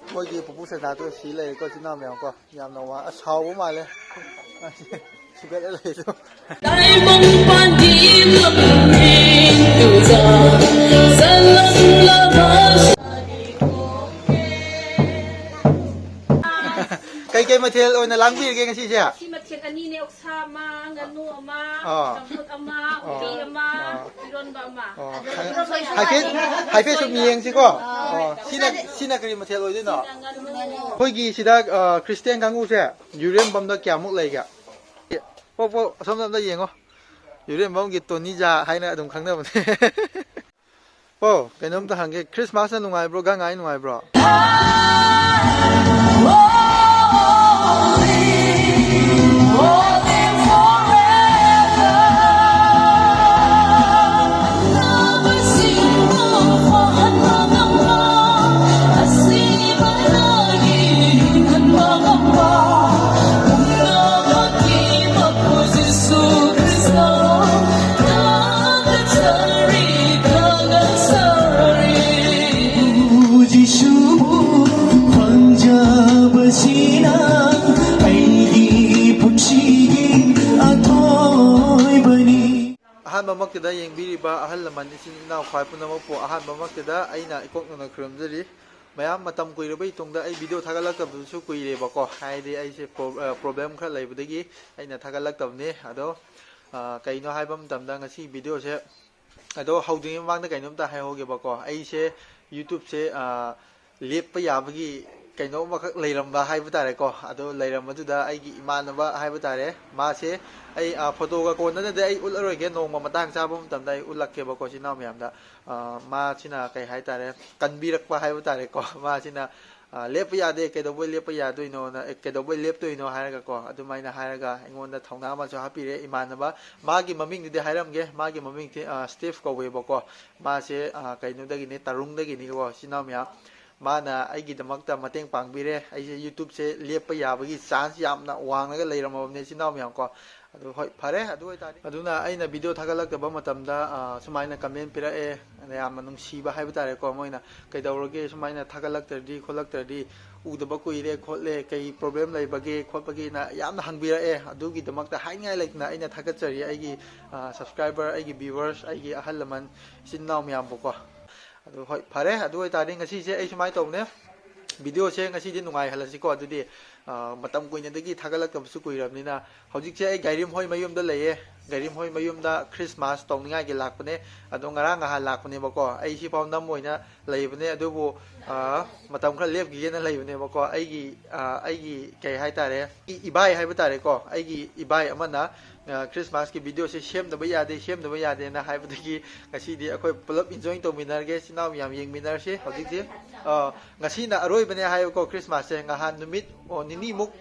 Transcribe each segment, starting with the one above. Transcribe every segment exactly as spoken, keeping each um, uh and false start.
ꯑꯩꯈꯣꯏꯒꯤ ꯄꯨꯄꯨ ꯁꯦꯟꯅꯥꯗꯣ ꯁꯤ ꯂꯩꯔꯦꯀꯣ, ꯏꯆꯤꯟ ꯏꯅꯥꯎ ꯃꯌꯥꯝ ꯀꯣ꯫ ꯌꯥꯝꯅ ꯋꯥ-, ꯑꯁ, ꯍꯥꯎꯕ ꯃꯥꯜꯂꯦ꯫ ꯁꯨꯒꯠꯂ ꯂꯩꯗꯣ꯫ ꯀꯩꯀꯩ ꯃꯊꯦꯜ ꯑꯣꯏꯅ ꯂꯥꯡꯕꯤꯔꯒꯦ ꯉꯁꯤꯁꯦ? ꯁꯤ ꯃꯊꯦꯜ ꯑꯅꯤꯅꯦ, ꯑꯣꯛꯁꯥ ꯑꯃ, ꯉꯥꯅꯨ ꯑꯃ, ꯑꯥ꯫ ꯆꯝꯐꯨꯠ ꯑꯃ, ꯑꯥ꯫ ꯎꯇꯤ ꯑꯃ, ꯑꯥ꯫ ꯏꯔꯣꯟꯕ ꯑꯃ꯫ ꯑꯣ, ꯍꯥꯏꯐꯦꯠ, ꯍꯥꯏꯐꯦꯠ ꯁꯨꯝ ꯌꯦꯡꯁꯤꯀꯣ꯫ ꯑꯣ, ꯁꯤꯅ, ꯁꯤꯅ ꯀꯔꯤ ꯃꯊꯦꯜ ꯑꯣꯏꯗꯣꯏꯅꯣ? ꯁꯤꯅ ꯉꯥꯅꯨ꯫ ꯑꯩꯈꯣꯏꯒꯤ ꯁꯤꯗ, ꯑ, ꯈ꯭ꯔꯤꯁꯇꯤꯌꯥꯟ ꯀꯥꯡꯕꯨꯁꯦ ꯌꯨꯔꯦꯟꯕꯝꯗ ꯀꯌꯥꯃꯨꯛ ꯂꯩꯒꯦ? ꯄꯣ, ꯄꯣ, ꯑꯁꯣꯝꯗ ꯑꯝꯇ ꯌꯦꯡꯉꯣ꯫ ꯌꯨꯔꯦꯟꯕꯝꯒꯤ ꯇꯣꯅꯤꯖꯥ ꯍꯥꯏꯅ ꯑꯗꯨꯝ ꯈꯪꯅꯕꯅꯦ꯫ ꯑꯣ, ꯀꯩꯅꯣꯝꯇ ꯍꯪꯒꯦ, ꯈ꯭ꯔꯤꯁꯃꯥꯁꯅ ꯅꯨꯡꯉꯥꯏꯕ꯭ꯔꯣ, ꯒꯥꯡ ꯉꯥꯏ ꯅꯨꯡꯉꯥꯏꯕ꯭ꯔꯣ? ꯖꯤꯁꯨꯕꯨ ꯐꯪꯖꯕꯁꯤꯅ ꯑꯩꯒꯤ ꯄꯨꯟꯁꯤꯒꯤ ꯑꯊꯣꯏꯕꯅꯤ꯫ ꯑꯍꯥꯟꯕꯃꯛꯇꯗ ꯌꯦꯡꯕꯤꯔꯤꯕ ꯑꯍꯜ ꯂꯃꯟ, ꯏꯆꯤꯟ ꯏꯅꯥꯎ ꯈ꯭ꯋꯥꯏ ꯄꯨꯝꯅꯃꯛꯄꯨ ꯑꯍꯥꯟꯕꯃꯛꯇꯗ ꯑꯩꯅ ꯏꯀꯣꯛ ꯅꯧꯅ ꯈꯨꯔꯨꯝꯖꯔꯤ꯫ ꯃꯌꯥꯝ ꯃꯇꯝ ꯀꯨꯏꯔꯕ ꯇꯨꯡꯗ ꯑꯩ ꯚꯤꯗꯤꯑꯣ ꯊꯥꯒꯠꯂꯛꯇꯕꯗꯨꯁꯨ ꯀꯨꯏꯔꯦꯕꯀꯣ, ꯍꯥꯏꯗꯤ ꯑꯩꯁꯦ ꯄ꯭ꯔꯣ-, ꯑ, ꯄ꯭ꯔꯣꯕ꯭ꯂꯦꯝ ꯈꯔ ꯂꯩꯕꯗꯒꯤ ꯑꯩꯅ ꯊꯥꯒꯠꯂꯛꯇꯕꯅꯤ꯫ ꯑꯗꯣ, ꯑ, ꯀꯩꯅꯣ ꯍꯥꯏꯕ ꯃꯇꯝꯗ ꯉꯁꯤ ꯚꯤꯗꯤꯑꯣꯁꯦ, ꯑꯗꯣ ꯍꯧꯗ꯭ꯔꯤꯉꯩ ꯃꯃꯥꯡꯗ ꯀꯩꯅꯣꯝꯇ ꯍꯥꯏꯍꯧꯒꯦꯕꯀꯣ, ꯑꯩꯁꯦ YouTubeꯁꯦ, ꯑ, ꯂꯦꯞꯄ ꯌꯥꯕꯒꯤ ꯀꯩꯅꯣ ꯑꯃꯈꯛ ꯂꯩꯔꯝꯕ ꯍꯥꯏꯕ ꯇꯥꯔꯦꯀꯣ꯫ ꯑꯗꯣ ꯂꯩꯔꯝꯕꯗꯨꯗ ꯑꯩꯒꯤ ꯏꯃꯥꯟꯅꯕ ꯍꯥꯏꯕ ꯇꯥꯔꯦ, ꯃꯥꯁꯦ ꯑꯩ, ꯑ, ꯐꯣꯇꯣꯒ ꯀꯣꯟꯅꯗꯤ ꯑꯩ ꯎꯠꯂꯔꯣꯏꯒꯦ, ꯅꯣꯡꯃ ꯃꯇꯥꯡ ꯆꯥꯕ ꯃꯇꯝꯗ ꯑꯩ ꯎꯠꯂꯛꯀꯦꯕꯀꯣ, ꯏꯆꯤꯟ ꯏꯅꯥꯎ ꯃꯌꯥꯝꯗ꯫ ꯑ, ꯃꯥꯁꯤꯅ ꯀꯩ ꯍꯥꯏ ꯇꯥꯔꯦ, ꯀꯟꯕꯤꯔꯛꯄ ꯍꯥꯏꯕ ꯇꯥꯔꯦꯀꯣ꯫ ꯃꯥꯁꯤꯅ, ꯑ, "ꯂꯦꯞꯄ ꯌꯥꯗꯦ, ꯀꯩꯗꯧꯕꯩ ꯂꯦꯞꯄ ꯌꯥꯗꯣꯏꯅꯣꯅ, ꯑꯦ, ꯀꯩꯗꯧꯕꯩ ꯂꯦꯞꯇꯣꯏꯅꯣ?" ꯍꯥꯏꯔꯒꯀꯣ, ꯑꯗꯨꯃꯥꯏꯅ ꯍꯥꯏꯔꯒ ꯑꯩꯉꯣꯟꯗ ꯊꯧꯅꯥ ꯑꯃꯁꯨ ꯍꯥꯞꯄꯤꯔꯦ ꯏꯃꯥꯟꯅꯕ꯫ ꯃꯥꯒꯤ ꯃꯃꯤꯡꯗꯨꯗꯤ ꯍꯥꯏꯔꯝꯒꯦ, ꯃꯥꯒꯤ ꯃꯃꯤꯡꯁꯦ, ꯑ, ꯁ꯭ꯇꯤꯐ ꯀꯧꯋꯦꯕꯀꯣ꯫ ꯃꯥꯁꯦ, ꯑ, ꯀꯩꯅꯣꯗꯒꯤꯅꯤ, ꯇꯔꯨꯡꯗꯒꯤꯅꯤꯀꯣ, ꯏꯆꯤꯟ ꯏꯅꯥꯎ ꯃꯌꯥꯝ꯫ ꯃꯥꯅ ꯑꯩꯒꯤꯗꯃꯛꯇ ꯃꯇꯦꯡ ꯄꯥꯡꯕꯤꯔꯦ꯫ ꯑꯩꯁꯦ YouTubeꯁꯦ ꯂꯦꯞꯄ ꯌꯥꯕꯒꯤ chance ꯌꯥꯝꯅ ꯋꯥꯡꯉꯒ ꯂꯩꯔꯝꯃꯕꯅꯦ, ꯏꯆꯤꯟ ꯏꯅꯥꯎ ꯃꯌꯥꯝ ꯀꯣ꯫ ꯑꯗꯨ ꯍꯣꯏ, ꯐꯔꯦ꯫ ꯑꯗꯨ ꯑꯣꯏꯇꯥꯔꯗꯤ ꯑꯗꯨꯅ ꯑꯩꯅ ꯚꯤꯗꯤꯑꯣ ꯊꯥꯒꯠꯂꯛꯇꯕ ꯃꯇꯝꯗ, ꯑ, ꯁꯨꯃꯥꯏꯅ ꯀꯃꯦꯟ ꯄꯤꯔꯛꯑꯦ, ꯌꯥꯝꯅ ꯅꯨꯡꯁꯤꯕ ꯍꯥꯏꯕ ꯇꯥꯔꯦꯀꯣ꯫ ꯃꯣꯏꯅ "ꯀꯩꯗꯧꯔꯒꯦ ꯁꯨꯃꯥꯏꯅ ꯊꯥꯒꯠꯂꯛꯇ꯭ꯔꯗꯤ ꯈꯣꯠꯂꯛꯇ꯭ꯔꯗꯤ, ꯎꯗꯕ ꯀꯨꯏꯔꯦ ꯈꯣꯠꯂꯦ, ꯀꯩ ꯄ꯭ꯔꯣꯕ꯭ꯂꯦꯝ ꯂꯩꯕꯒꯦ ꯈꯣꯠꯄꯒꯦꯅ" ꯌꯥꯝꯅ ꯍꯪꯕꯤꯔꯛꯑꯦ꯫ ꯑꯗꯨꯒꯤꯗꯃꯛꯇ ꯍꯥꯏꯅꯤꯡꯉꯥꯏ ꯂꯩꯇꯅ ꯑꯩꯅ ꯊꯥꯒꯠꯆꯔꯤ ꯑꯩꯒꯤ, ꯑ, ꯁꯕꯁꯀ꯭ꯔꯥꯏꯕꯔ, ꯑꯩꯒꯤ ꯚ꯭ꯌꯨꯋꯔꯁ, ꯑꯩꯒꯤ ꯑꯍꯜ ꯂꯃꯟ, ꯏꯆꯤꯟ ꯏꯅꯥꯎ ꯃꯌꯥꯝꯕꯨꯀꯣ꯫ ꯑꯗꯨ ꯍꯣꯏ, ꯐꯔꯦ꯫ ꯑꯗꯨ ꯑꯣꯏꯇꯥꯔꯗꯤ ꯉꯁꯤꯁꯦ ꯑꯩ ꯁꯨꯃꯥꯏꯅ ꯇꯧꯕꯅꯦ, ꯚꯤꯗꯤꯑꯣꯁꯦ ꯉꯁꯤꯗꯤ ꯅꯨꯡꯉꯥꯏꯍꯜꯂꯁꯤꯀꯣ꯫ ꯑꯗꯨꯗꯤ, ꯑ, ꯃꯇꯝ ꯀꯨꯏꯅꯗꯒꯤ ꯊꯥꯒꯠꯂꯛꯇꯕꯁꯨ ꯀꯨꯏꯔꯕꯅꯤꯅ, ꯍꯧꯖꯤꯛꯁꯦ ꯑꯩ ꯒꯥꯏꯔꯤꯝ ꯍꯣꯏ ꯃꯌꯨꯝꯗ ꯂꯩꯌꯦ꯫ ꯒꯥꯏꯔꯤꯝ ꯍꯣꯏ ꯃꯌꯨꯝꯗ ꯈ꯭ꯔꯤꯁꯃꯥꯁ ꯇꯧꯅꯤꯡꯉꯥꯏꯒꯤ ꯂꯥꯛꯄꯅꯦ꯫ ꯑꯗꯣ ꯉꯔꯥꯡ ꯅꯍꯥꯟ ꯂꯥꯛꯄꯅꯦꯕꯀꯣ꯫ ꯑꯩ ꯁꯤꯐꯥꯎ ꯅꯝ ꯑꯣꯏꯅ ꯂꯩꯕꯅꯦ, ꯑꯗꯨꯕꯨ, ꯑ, ꯃꯇꯝ ꯈꯔ ꯂꯦꯞꯈꯤꯒꯦꯅ ꯂꯩꯕꯅꯦꯕꯀꯣ꯫ ꯑꯩꯒꯤ, ꯑ, ꯑꯩꯒꯤ ꯀꯩ ꯍꯥꯏꯇꯥꯔꯦ, ꯏ-, ꯏꯕꯥꯏ ꯍꯥꯏꯕ ꯇꯥꯔꯦꯀꯣ꯫ ꯑꯩꯒꯤ ꯏꯕꯥꯏ ꯑꯃꯅ, ꯑ, ꯈ꯭ꯔꯤꯁꯃꯥꯁꯀꯤ ꯚꯤꯗꯤꯑꯣꯁꯦ ꯁꯦꯝꯗꯕ ꯌꯥꯗꯦ, ꯁꯦꯝꯗꯕ ꯌꯥꯗꯦꯅ ꯍꯥꯏꯕꯗꯒꯤ ꯉꯁꯤꯗꯤ ꯑꯩꯈꯣꯏ ꯄꯨꯂꯞ ꯏꯟꯖꯣꯏ ꯇꯧꯃꯤꯟꯅꯔꯒꯦ, ꯏꯆꯤꯟ ꯏꯅꯥꯎ ꯃꯌꯥꯝ ꯌꯦꯡꯃꯤꯟꯅꯔꯁꯤ꯫ ꯍꯧꯖꯤꯛꯁꯦ, ꯑ, ꯉꯁꯤꯅ ꯑꯔꯣꯏꯕꯅꯦ ꯍꯥꯏꯌꯦꯕꯀꯣ ꯈ꯭ꯔꯤꯁꯃꯥꯁꯁꯦ꯫ ꯉꯍꯥꯟ ꯅꯨꯃꯤꯠ, ꯑꯣ, ꯅꯤꯅꯤꯃꯨꯛ,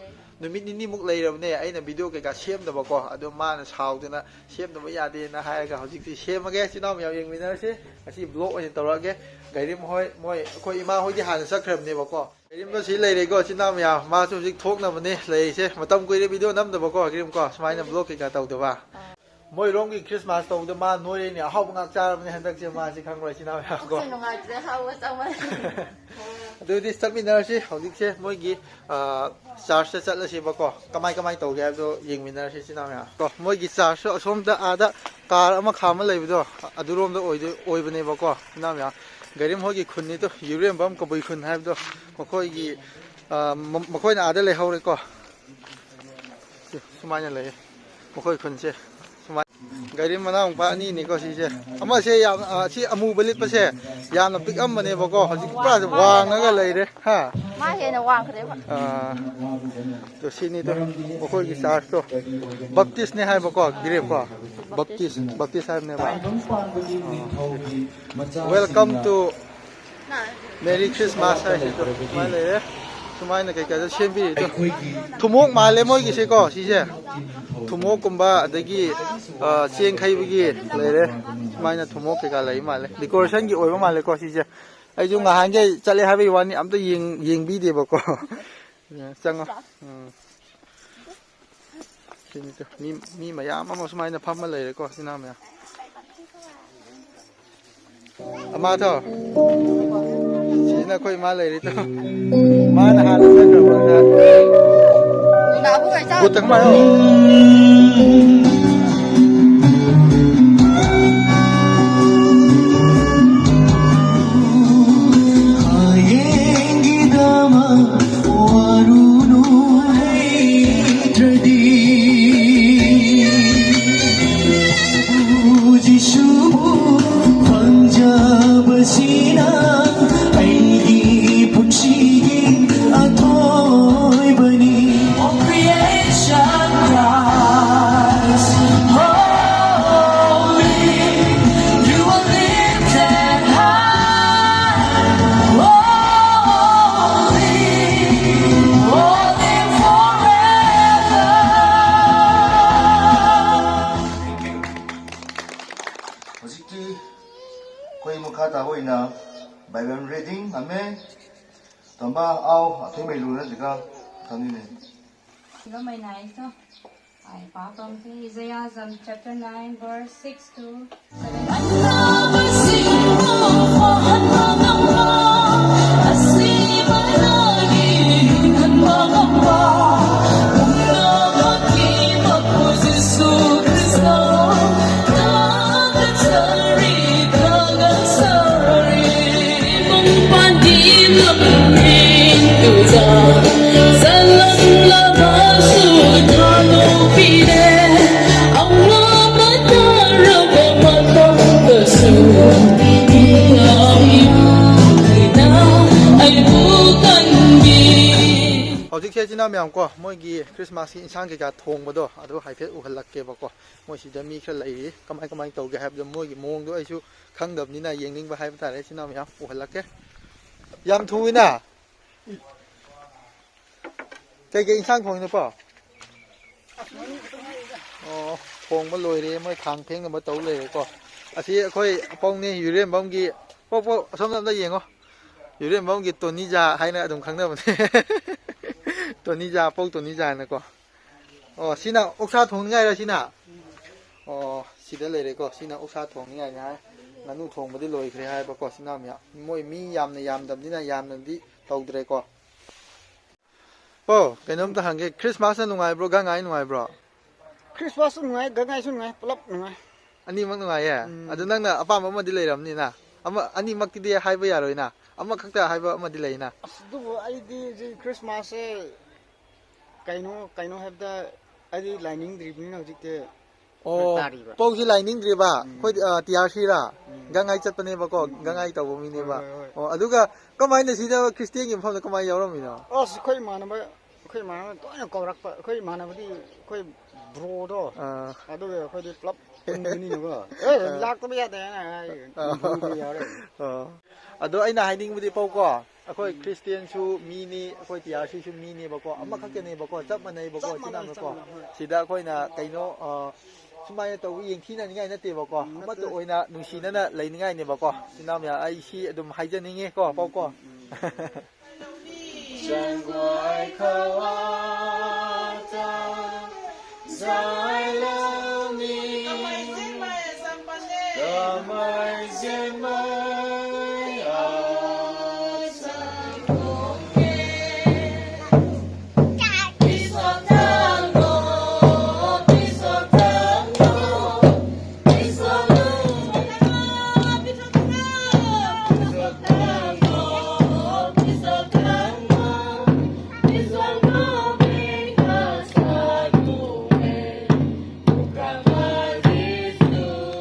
ꯅꯨꯃꯤꯠ ꯅꯤꯅꯤꯃꯨꯛ ꯂꯩꯔꯕꯅꯦ ꯑꯩꯅ ꯚꯤꯗꯤꯑꯣ ꯀꯩꯀꯥ ꯁꯦꯝꯗꯕꯀꯣ꯫ ꯑꯗꯣ ꯃꯥꯅ ꯁꯥꯎꯗꯅ "ꯁꯦꯝꯗꯕ ꯌꯥꯗꯦꯅ" ꯍꯥꯏꯔꯒ ꯍꯧꯖꯤꯛꯇꯤ ꯁꯦꯝꯃꯒꯦ꯫ ꯏꯆꯤꯟ ꯏꯅꯥꯎ ꯃꯌꯥꯝ ꯌꯦꯡꯃꯤꯟꯅꯔꯁꯤ꯫ ꯉꯁꯤ ꯕ꯭ꯂꯣꯒ ꯑꯣꯏꯅ ꯇꯧꯔꯛꯑꯒꯦ꯫ ꯒꯥꯏꯔꯤꯝ ꯍꯣꯏ, ꯃꯣꯏ, ꯑꯩꯈꯣꯏ ꯏꯃꯥ ꯍꯣꯏꯗꯤ ꯍꯥꯟꯅ ꯆꯠꯈ꯭ꯔꯕꯅꯦꯕꯀꯣ꯫ ꯒꯥꯏꯔꯤꯝꯗꯣ ꯁꯤ ꯂꯩꯔꯦꯀꯣ, ꯏꯆꯤꯟ ꯏꯅꯥꯎ ꯃꯌꯥꯝ꯫ ꯃꯥꯁꯨ ꯍꯧꯖꯤꯛ ꯊꯣꯛꯅꯕꯅꯦ ꯂꯩꯔꯤꯁꯦ꯫ ꯃꯇꯝ ꯀꯨꯏꯔꯦ ꯚꯤꯗꯤꯑꯣ ꯅꯝꯗꯕꯀꯣ, ꯒꯥꯏꯔꯤꯝꯀꯣ꯫ ꯁꯨꯃꯥꯏꯅ ꯕ꯭ꯂꯣꯒ ꯀꯩꯀꯥ ꯇꯧꯗꯕ꯫ ꯃꯣꯏꯔꯣꯝꯒꯤ ꯈ꯭ꯔꯤꯁꯃꯥꯁ ꯇꯧꯕꯗ ꯃꯥ ꯅꯣꯏꯔꯦꯅꯦ, ꯑꯍꯥꯎꯕ ꯉꯥꯛ ꯆꯥꯔꯕꯅꯦ ꯍꯟꯗꯛꯁꯦ ꯃꯥꯁꯦ, ꯈꯪꯕ꯭ꯔꯥ, ꯏꯆꯤꯟ ꯏꯅꯥꯎ ꯃꯌꯥꯝ ꯀꯣ? ꯄꯨꯛꯁꯦ ꯅꯨꯡꯉꯥꯏꯇ꯭ꯔꯦ, ꯑꯍꯥꯎꯕ ꯆꯥꯃꯟ꯫ ꯑꯗꯨꯗꯤ ꯆꯠꯃꯤꯟꯅꯔꯁꯤ ꯍꯧꯖꯤꯛꯁꯦ ꯃꯣꯏꯒꯤ, ꯑ, ꯆꯥꯔꯆꯇ ꯆꯠꯂꯁꯤꯕꯀꯣ꯫ ꯀꯃꯥꯏ ꯀꯃꯥꯏ ꯇꯧꯒꯦ ꯍꯥꯏꯕꯗꯣ ꯌꯦꯡꯃꯤꯟꯅꯔꯁꯤ ꯏꯆꯤꯟ ꯏꯅꯥꯎ ꯃꯌꯥꯝ ꯀꯣ꯫ ꯃꯣꯏꯒꯤ ꯆꯥꯔꯆꯁꯨ ꯑꯁꯣꯝꯗ, ꯑꯥꯗ ꯀꯥꯔ ꯑꯃ ꯈꯥꯝꯃ ꯂꯩꯕꯗꯣ, ꯑꯗꯨꯔꯣꯝꯗ ꯑꯣꯏꯗꯣꯏ-, ꯑꯣꯏꯕꯅꯦꯕꯀꯣ ꯏꯆꯤꯟ ꯏꯅꯥꯎ ꯃꯌꯥꯝ꯫ ꯒꯥꯏꯔꯤꯝ ꯍꯣꯏꯒꯤ ꯈꯨꯟꯅꯤꯗꯣ, ꯌꯨꯔꯦꯝꯕꯝ ꯀꯕꯨꯏ ꯈꯨꯟ ꯍꯥꯏꯕꯗꯣ꯫ ꯃꯈꯣꯏꯒꯤ, ꯑ, ꯃ-, ꯃꯈꯣꯏꯅ ꯑꯥꯗ ꯂꯩꯍꯧꯔꯦꯀꯣ꯫ ꯁꯤ ꯁꯨꯃꯥꯏꯅ ꯂꯩꯌꯦ ꯃꯈꯣꯏ ꯈꯨꯟꯁꯦ꯫ ꯁꯨꯃꯥꯏꯅ ꯒꯥꯏꯔꯤꯝ ꯃꯅꯥꯎ ꯅꯨꯄꯥ ꯑꯅꯤꯅꯤꯀꯣ ꯁꯤꯁꯦ꯫ ꯑꯃꯁꯦ ꯌꯥꯝ, ꯑ, ꯁꯤ ꯑꯃꯨꯕ ꯂꯤꯠꯄꯁꯦ ꯌꯥꯝꯅ ꯄꯤꯛꯑꯝꯕꯅꯦꯕꯀꯣ, ꯍꯧꯖꯤꯛ ꯄꯨꯔꯥ ꯋꯥꯡꯉꯒ ꯂꯩꯔꯦ꯫ ꯍꯥ? ꯃꯥ ꯍꯦꯟꯅ ꯋꯥꯡꯈ꯭ꯔꯦꯕ꯫ ꯑꯥ, ꯑꯗꯣ ꯁꯤꯅꯤꯗꯣ ꯃꯈꯣꯏꯒꯤ ꯆꯥꯔꯖꯇꯣ꯫ ꯕꯞꯇꯤꯁꯅꯦ ꯍꯥꯏꯕꯀꯣ, ꯒꯤꯔꯦꯞꯀꯣ꯫ ꯕꯞꯇꯤꯁ, ꯕꯞꯇꯤꯁ ꯍꯥꯏꯕꯅꯦꯕ꯫ Welcome to Merry Christmas ꯍꯥꯏꯁꯤꯁꯨ ꯁꯨꯃꯥꯏꯅ ꯂꯩꯔꯦ꯫ ꯁꯨꯃꯥꯏꯅ ꯀꯩꯀꯥꯗ ꯁꯦꯝꯕꯤꯔꯤꯗꯣ꯫ ꯊꯨꯝꯃꯣꯛ ꯃꯥꯜꯂꯦ ꯃꯣꯏꯒꯤꯁꯦꯀꯣ, ꯁꯤꯁꯦ꯫ ꯊꯨꯝꯃꯣꯛꯀꯨꯝꯕ, ꯑꯗꯒꯤ, ꯑ, ꯆꯦꯡ ꯈꯩꯕꯒꯤ ꯂꯩꯔꯦ꯫ ꯁꯨꯃꯥꯏꯅ ꯊꯨꯝꯃꯣꯛ ꯀꯩꯀꯥ ꯂꯩ ꯃꯥꯜꯂꯦ꯫ Decorationꯒꯤ ꯑꯣꯏꯕ ꯃꯥꯜꯂꯦꯀꯣ, ꯁꯤꯁꯦ꯫ ꯑꯩꯁꯨ ꯉꯍꯥꯟꯒꯩ ꯆꯠꯂꯦ ꯍꯥꯏꯕꯒꯤ ꯋꯥꯅꯤ, ꯑꯝꯇ ꯌꯦꯡ-, ꯌꯦꯡꯕꯤꯗꯦꯕꯀꯣ꯫ ꯆꯪꯉꯣ꯫ ꯎꯝ꯫ ꯁꯤꯅꯤꯗꯣ, ꯃꯤ, ꯃꯤ ꯃꯌꯥꯝ ꯑꯃ ꯁꯨꯃꯥꯏꯅ ꯐꯝꯃ ꯂꯩꯔꯦꯀꯣ, ꯏꯆꯤꯟ ꯏꯅꯥꯎ ꯃꯌꯥꯝ꯫ ꯑꯃ ꯊꯣ, ꯁꯤꯅ ꯑꯩꯈꯣꯏ ꯏꯃꯥ ꯂꯩꯔꯤꯗꯣ꯫ ꯃꯥꯅ ꯍꯥꯟꯅ ꯆꯠꯈ꯭ꯔꯕ ꯉꯁꯥꯏ꯫ ꯒꯨꯠ ꯇꯪ ꯃꯥꯏꯌꯣ꯫ ꯍꯌꯦꯡꯒꯤꯗꯃꯛ ꯋꯥꯔꯨꯅꯨ ꯂꯩꯇ꯭ꯔꯗꯤ꯫ ꯖꯤꯁꯨꯕꯨ ꯐꯪꯖꯕꯁꯤꯅ ꯑꯩꯒꯤ ꯄꯨꯟꯁꯤꯒꯤ ꯑꯊꯣꯏꯕꯅꯤ꯫ Oh, creation cries, holy, you are lifted high, holy, holy forever. ꯍꯧꯖꯤꯛꯇꯤ ꯑꯩꯈꯣꯏ ꯃꯈꯥ ꯇꯥꯕ ꯑꯣꯏꯅ Bible reading, ꯑꯃꯦꯟ꯫ ꯇꯝꯕ ꯑꯥꯎ, ꯑꯊꯣꯏꯃꯩ ꯂꯨꯅ ꯖꯤꯀ ꯊꯝꯅꯤꯅꯦ꯫ ꯁꯤꯒ ꯃꯩꯅꯥꯏꯁꯨ꯫ ꯑꯩ ꯄꯥꯄꯝꯁꯦ Isaiah chapter nine verse six to seven. ꯑꯅꯥꯕꯁꯤꯡꯕꯨ ꯐꯍꯟꯕ ꯉꯝꯕ, ꯑꯁꯤꯕꯗꯒꯤ ꯍꯤꯡꯍꯟꯕ ꯉꯝꯕ, ꯄꯨꯝꯅꯃꯛꯀꯤ ꯃꯄꯨ ꯖꯤꯁꯨ ꯈ꯭ꯔꯤꯁꯇ꯫ ꯊꯥꯒꯠꯆꯔꯤ, ꯊꯥꯒꯠꯆꯔꯤ꯫ ꯄꯨꯡ ꯄꯥꯟꯗꯤ ꯂꯝꯖꯤꯡꯗꯨꯗ ꯆꯠꯂꯝꯂꯕꯁꯨ ꯊꯥꯗꯣꯛꯄꯤꯔꯦ꯫ ꯑꯋꯥꯕ ꯇꯥꯔꯕ ꯃꯇꯝꯗꯁꯨ ꯏꯅꯥꯎ ꯏꯅꯥꯎ ꯑꯩꯕꯨ ꯀꯟꯕꯤ꯫ ꯍꯧꯖꯤꯛꯁꯦ ꯏꯆꯤꯟ ꯏꯅꯥꯎ ꯃꯌꯥꯝ ꯀꯣ, ꯃꯣꯏꯒꯤ ꯈ꯭ꯔꯤꯁꯃꯥꯁꯀꯤ ꯏꯟꯁꯥꯡ ꯀꯩꯀꯥ ꯊꯣꯡꯕꯗꯣ ꯑꯗꯨ ꯍꯥꯏꯐꯦꯠ ꯎꯍꯜꯂꯛꯀꯦꯕꯀꯣ꯫ ꯃꯣꯏ ꯁꯤꯗ ꯃꯤ ꯈꯔ ꯂꯩꯔꯤ, ꯀꯃꯥꯏ ꯀꯃꯥꯏꯅ ꯇꯧꯒꯦ ꯍꯥꯏꯕꯗꯣ ꯃꯣꯏꯒꯤ ꯃꯑꯣꯡꯗꯣ ꯑꯩꯁꯨ ꯈꯪꯗꯕꯅꯤꯅ ꯌꯦꯡꯅꯤꯡꯕ ꯍꯥꯏꯕ ꯇꯥꯔꯦ꯫ ꯏꯆꯤꯟ ꯏꯅꯥꯎ ꯃꯌꯥꯝ ꯎꯍꯜꯂꯛꯀꯦ꯫ ꯌꯥꯝ ꯊꯨꯏꯅ꯫ ꯀꯩꯀꯩ ꯏꯟꯁꯥꯡ ꯊꯣꯡꯉꯤꯅꯣ ꯄꯥꯎ? ꯑꯣ, ꯊꯣꯡꯕ ꯂꯣꯏꯔꯦ, ꯃꯣꯏ ꯈꯥꯡ ꯐꯦꯡꯅꯕ ꯇꯧ ꯂꯩꯔꯦꯀꯣ꯫ ꯑꯁꯤ ꯑꯩꯈꯣꯏ ꯑꯄꯧꯅꯦ, ꯌꯨꯔꯦꯝꯕꯝꯒꯤ꯫ ꯄꯣꯛ, ꯄꯣꯛ, ꯑꯁꯣꯝꯗ ꯑꯝꯇ ꯌꯦꯡꯉꯣ꯫ ꯌꯨꯔꯦꯝꯕꯝꯒꯤ ꯇꯣꯅꯤꯖꯥ ꯍꯥꯏꯅ ꯑꯗꯨꯝ ꯈꯪꯅꯕꯅꯦ꯫ ꯇꯣꯅꯤꯖꯥ, ꯑꯄꯧ ꯇꯣꯅꯤꯖꯥ ꯍꯥꯏꯅꯀꯣ꯫ ꯑꯣ, ꯁꯤꯅ ꯑꯣꯛꯁꯥ ꯊꯣꯡꯅꯤꯡꯉꯥꯏꯔꯣ ꯁꯤꯅ? ꯑꯣ, ꯁꯤꯗ ꯂꯩꯔꯦꯀꯣ꯫ ꯁꯤꯅ ꯑꯣꯛꯁꯥ ꯊꯣꯡꯅꯤꯡꯉꯥꯏꯅꯦ ꯍꯥꯏ꯫ ꯉꯥꯅꯨ ꯊꯣꯡꯕꯗꯤ ꯂꯣꯏꯈ꯭ꯔꯦ ꯍꯥꯏꯕꯀꯣ꯫ ꯁꯤꯅ ꯃꯌꯥꯝ, ꯃꯣꯏ ꯃꯤ ꯌꯥꯝꯅ ꯌꯥꯝꯗꯕꯅꯤꯅ ꯌꯥꯝꯅꯗꯤ ꯇꯧꯗ꯭ꯔꯦꯀꯣ꯫ ꯑꯣ, ꯀꯩꯅꯣꯝꯇ ꯍꯪꯒꯦ, ꯈ꯭ꯔꯤꯁꯃꯥꯁꯅ ꯅꯨꯡꯉꯥꯏꯕ꯭ꯔꯣ, ꯒꯥꯡ ꯉꯥꯏ ꯅꯨꯡꯉꯥꯏꯕ꯭ꯔꯣ? ꯈ꯭ꯔꯤꯁꯃꯥꯁꯁꯨ ꯅꯨꯡꯉꯥꯏ, ꯒꯥꯡ ꯉꯥꯏꯁꯨ ꯅꯨꯡꯉꯥꯏ, ꯄꯨꯂꯞ ꯅꯨꯡꯉꯥꯏ꯫ ꯑꯅꯤꯃꯛ ꯅꯨꯡꯉꯥꯏꯌꯦ? ꯎꯝ꯫ ꯑꯗꯨ ꯅꯪꯅ ꯑꯄꯥꯝꯕ ꯑꯃꯗꯤ ꯂꯩꯔꯝꯅꯤꯅ? ꯑꯃ, ꯑꯅꯤꯃꯛꯇꯤꯗꯤ ꯍꯥꯏꯕ ꯌꯥꯔꯣꯏꯅ, ꯑꯃꯈꯛꯇ ꯍꯥꯏꯕ ꯑꯃꯗꯤ ꯂꯩꯅ? ꯑꯁ, ꯑꯗꯨꯕꯨ ꯑꯩꯗꯤ ꯍꯧꯖꯤꯛ ꯈ꯭ꯔꯤꯁꯃꯥꯁꯁꯦ ꯀꯩꯅꯣ, ꯀꯩꯅꯣ ꯍꯥꯏꯕꯗ ꯑꯩꯗꯤ ꯂꯥꯏꯅꯤꯡꯗ꯭ꯔꯤꯕꯅꯤꯅ ꯍꯧꯖꯤꯛꯇꯤ ꯐꯔꯛ ꯑꯣ, ꯇꯥꯔꯤꯕ꯫ ꯄꯧꯁꯤ ꯂꯥꯏꯅꯤꯡꯗ꯭ꯔꯤꯕ? ꯎꯝ꯫ ꯑꯩꯈꯣꯏꯗꯤ, ꯑ, ꯇꯤ ꯑꯥꯔ ꯁꯤꯔꯥ? ꯎꯝ꯫ ꯒꯥꯡ ꯉꯥꯏ ꯆꯠꯄꯅꯦꯕꯀꯣ, ꯎꯝ, ꯎꯝ꯫ ꯒꯥꯡ ꯉꯥꯏ ꯇꯧꯕ ꯃꯤꯅꯦꯕ꯫ ꯍꯣꯏ, ꯍꯣꯏ, ꯍꯣꯏ꯫ ꯑꯣ, ꯑꯗꯨꯒ ꯀꯃꯥꯏꯅ ꯁꯤꯗ ꯈ꯭ꯔꯤꯁꯇꯤꯌꯥꯟꯒꯤ ꯃꯐꯝꯗ ꯀꯃꯥꯏꯅ ꯌꯥꯎꯔꯝꯃꯤꯅꯣ? ꯑꯁ, ꯑꯩꯈꯣꯏ ꯏꯃꯥꯟꯅꯕ, ꯑꯩꯈꯣꯏ ꯏꯃꯥꯟꯅꯕ ꯇꯣꯏꯅ ꯀꯧꯔꯛꯄ, ꯑꯩꯈꯣꯏ ꯏꯃꯥꯟꯅꯕꯗꯤ ꯑꯩꯈꯣꯏ ꯕ꯭ꯔꯣꯗꯣ, ꯑꯥ꯫ ꯑꯗꯨꯒ ꯑꯩꯈꯣꯏꯗꯤ ꯄꯨꯂꯞ ꯄꯨꯟꯕꯅꯤꯅꯀꯣ꯫ "ꯑꯦ, ꯑꯥ꯫ ꯂꯥꯛꯇꯕ ꯌꯥꯗꯦ" ꯍꯥꯏꯅ ꯍꯥꯏ, ꯑꯥ꯫ ꯕ꯭ꯔꯣꯗꯤ ꯌꯥꯎꯔꯦ꯫ ꯑꯥ꯫ ꯑꯗꯣ ꯑꯩꯅ ꯍꯥꯏꯅꯤꯡꯕꯗꯤ ꯄꯧꯀꯣ, ꯑꯩꯈꯣꯏ ꯎꯝ꯫ ꯈ꯭ꯔꯤꯁꯇꯤꯌꯥꯟꯁꯨ ꯃꯤꯅꯤ, ꯑꯩꯈꯣꯏ ꯇꯤ ꯑꯥꯔ ꯁꯤꯁꯨ ꯃꯤꯅꯦꯕꯀꯣ, ꯎꯝ꯫ ꯑꯃꯈꯛꯇꯅꯦꯕꯀꯣ, ꯆꯞ ꯃꯥꯟꯅꯩꯕꯀꯣ, ꯆꯞ ꯏꯆꯤꯟ ꯃꯥꯟꯅꯩ, ꯆꯞ ꯏꯅꯥꯎꯅꯀꯣ꯫ ꯃꯥꯟꯅꯩ, ꯍꯣꯏ꯫ ꯁꯤꯗ ꯑꯩꯈꯣꯏꯅ ꯀꯩꯅꯣ, ꯑ, ꯁꯨꯃꯥꯏꯅ ꯇꯧꯕ ꯌꯦꯡꯊꯤꯅꯅꯤꯡꯉꯥꯏ ꯅꯠꯇꯦꯕꯀꯣ, ꯎꯝ, ꯑꯃꯠꯇ ꯅꯠꯇꯦ꯫ ꯑꯣꯏꯅ ꯅꯨꯡꯁꯤꯅꯅ ꯂꯩꯅꯤꯡꯉꯥꯏꯅꯦꯕꯀꯣ, ꯏꯆꯤꯟ ꯏꯅꯥꯎ ꯃꯌꯥꯝ꯫ ꯑꯩ ꯁꯤ ꯑꯗꯨꯝ ꯍꯥꯏꯖꯅꯤꯡꯉꯦꯀꯣ, ꯎꯝ, ꯄꯧꯀꯣ꯫ ꯎꯝ, ꯎꯝ꯫